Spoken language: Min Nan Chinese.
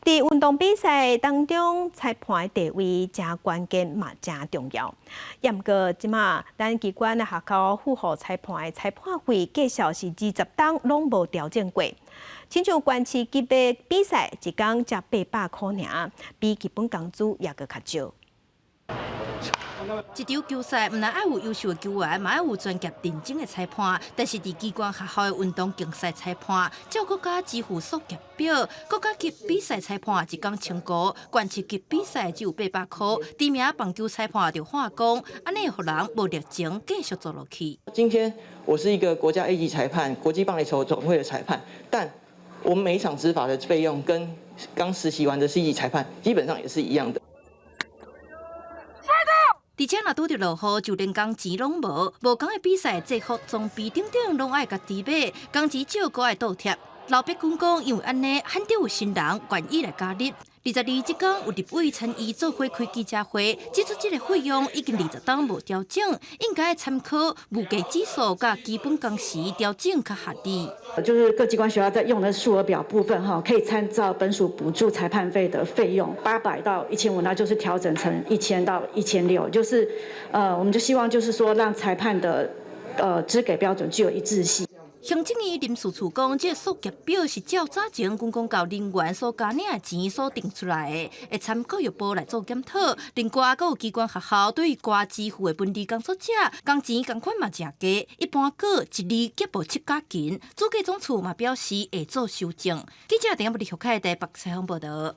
佇運動比賽當中，裁判的地位誠關鍵嘛，誠重要。毋過這馬咱機關的學校符合裁判的裁判費，繼續是20冬攏無調整過。親像縣市級的比賽，一工才800箍爾，比基本工資猶閣較少。一場球賽毋但愛有優秀的球員，嘛愛有專業認證的裁判。但是，佇機關學校的運動競賽裁判，照國家支付數額表，國家級比賽裁判一工1000箍，縣市級比賽只有800箍。知名棒球裁判就喊講，按呢予人無熱情繼續做落去。今天我是一個國家 A 級裁判，國際棒壘球總會的裁判，但我們每一場執法的費用跟剛實習完的 C 級裁判基本上也是一樣的。而且若拄著落雨，就連工錢攏無，無仝的比賽制服、裝備等等攏愛家己買，工錢少閣愛倒貼。劉碧君講，因為按呢，罕得有新人願意來加入。22這工有立委參與做伙開記者會，指出這個費用已經20冬無調整，應該參考物價指數佮基本工時調整較合理。就是各機關學校在用的數額表部分，哈，可以參照本署補助裁判費的費用，800到1500，那就是調整成1000到1600，就是，我們就希望就是說，讓裁判的，支給標準具有一致性。行政院人事處講，這個數額表是照早前軍公教人員所加領的錢所定出來的，會參教育部來做檢討。另外，閣有機關學校對於高支付的文理工作者，工錢仝款嘛誠低，一般閣一字皆無七價錢。主計總處嘛表示會做修正。記者陳亞布里學開台北採訪報道。